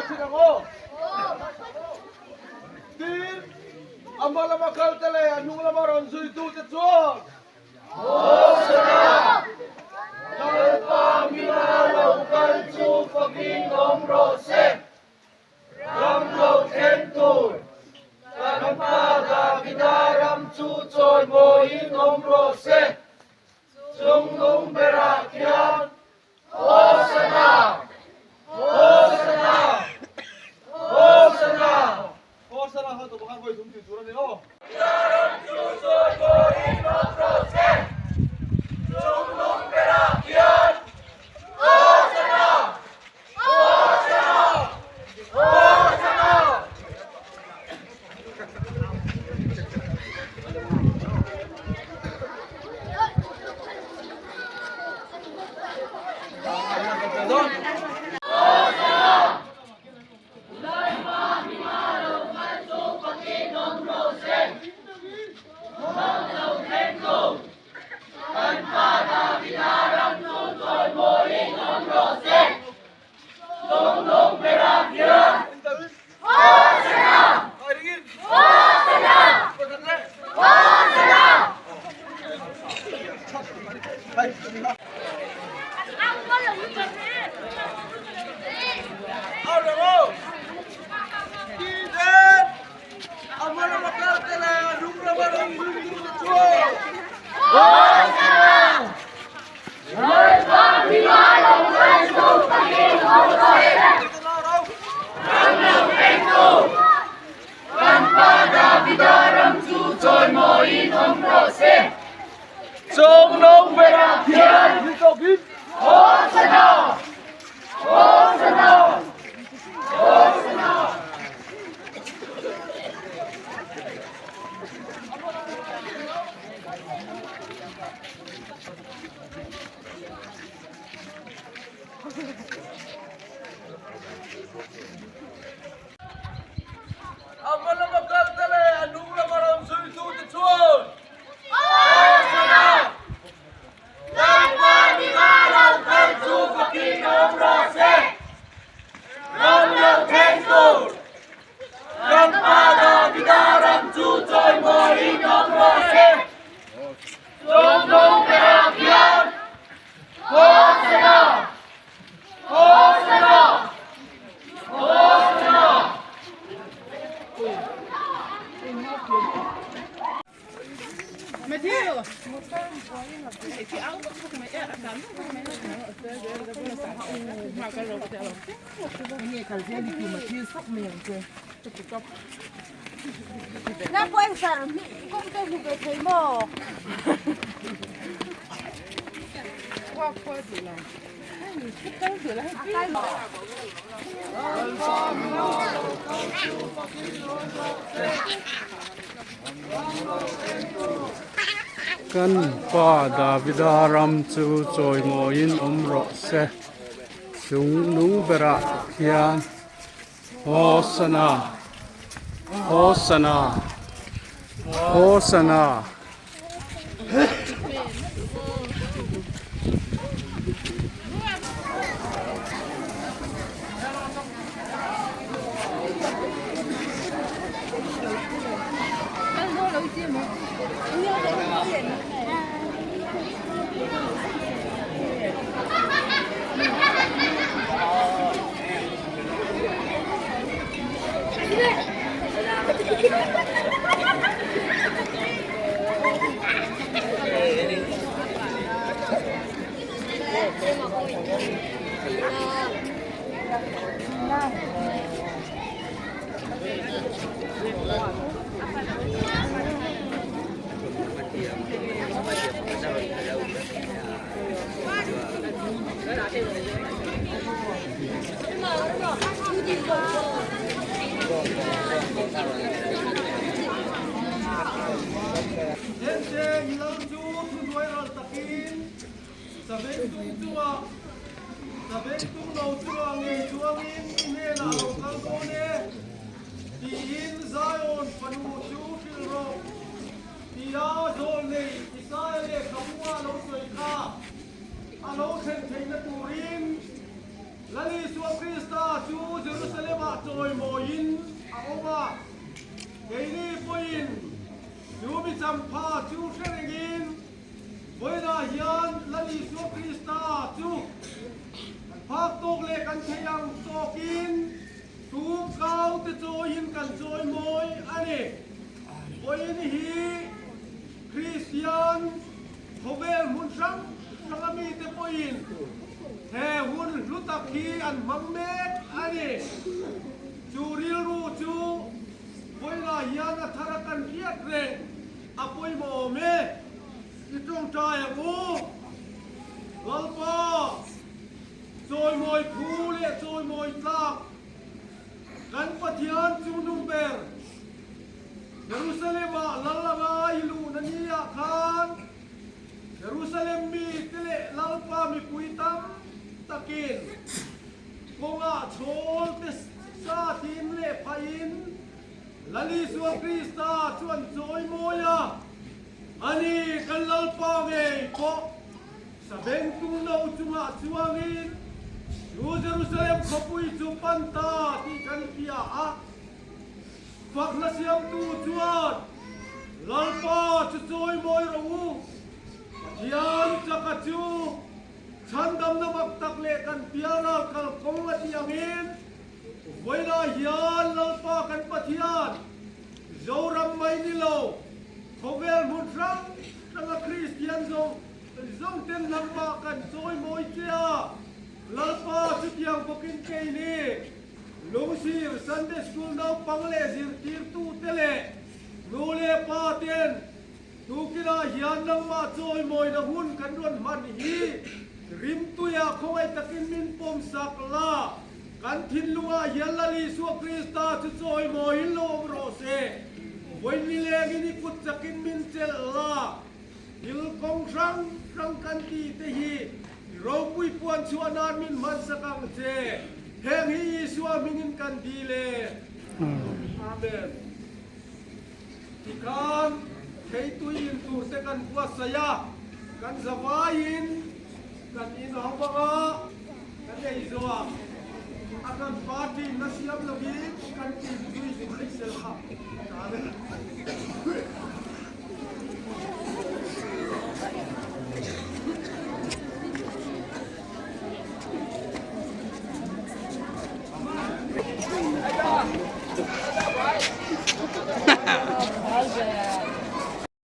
chhin ang aw. Tin, a hma lama kalte leh a hnung lama rawn zuitute chuan, Hosana! Lalpa hminga lo kal chu fakin awm rawh se. Ram lo thleng tur, kan Pa Davida ram chu chawimawiin awm rawh se. Chungnung berah khian Hosana! Hosana! Hosana! Hosana kha tawp khan vawi thum tih tur a ni aw. Ram chu chawimawiin awm rawh se. Chungnung berah khian Hosana! A hma lama kal te leh a hnung lama rawn zuitute chuan Hosana! Lalpa hminga lo kal chu fakin awm rawh se! Ram lo thleng tur! Kan Pa Davida ram chu chawimawiin awm rawh se! Chawmnung berah khian Hosana! Hosana! Hosana! Kan pa Davida ram chu chawimawiin awm rawh se chung nung berah hian Hosana Hosana Hosana. Lal Isua Krista chu Jerusalem-ah chawimawiin a awm a, keini pawhin chu mi champha chu hre rengin vawiinah hian Lal Isua Krista chu kan phak tawk leh kan thei ang tawkin tum kau te chawiin kan chawimawi a ni. Vawiin hi Kristian khawvel hmun hrang hranga mite pawhin he hun hlu tak hi an hmang mek a ni. Chu rilru chu vawiinah hian a thar a kan hriat reng a pawimawh awm e. I tawngtai ang u. Lalpa, chawimawi phu leh chawimawi tlak kan Pathian chu nung ber. Jerusalem-ah Lal anga i luhna ni-ah khan Jerusalem mite leh Lalpa mipui tam takin kawngah chhawl te satin leh phahin Lal Isua Krista chu an chawimawi a, ani kan Lalpa ngei pawh sabengtung no chungah chuangin chu Jerusalem khawpui chu pan ta tih kan hria a. Fakhna siamtu chuan, Lalpa chu chawimawi rawh u, Pathian chaka chu chhandamna mak tak leh kan pialral kalkawng a tih angin, vawilah hian Lalpa kan Pathian, Zoram mai ni lo, khawvel hmun hrang hranga Kristian zawng zawng ten nangmah kan chawimawi che a, Lalpa chutiang bawkin keini Lungsir Sunday School naupang leh zirtirtute leh nu leh pa ten tukinah hian nangmah chawimawina hun kan rawn hman hi rimtuiah khawngaih takin min pawmsak la, kan thinlungah hian Lal Isua Krista chu chawimawiin lo awm rawh se. Vawiin lengin i kut chakin min chelh la. Thil kawng hrang hrang kan tih te hi i ropui puan chhuah nan min hmansak ang che. Heng hi Isua hmingin kan dil e. Amen. Tikhan theitui in tur te kan buatsaih a, kan zavaiin kan inho bang a, kan ei zo a, a kan party na siam lovin kan inzui ni mai sela. Amen.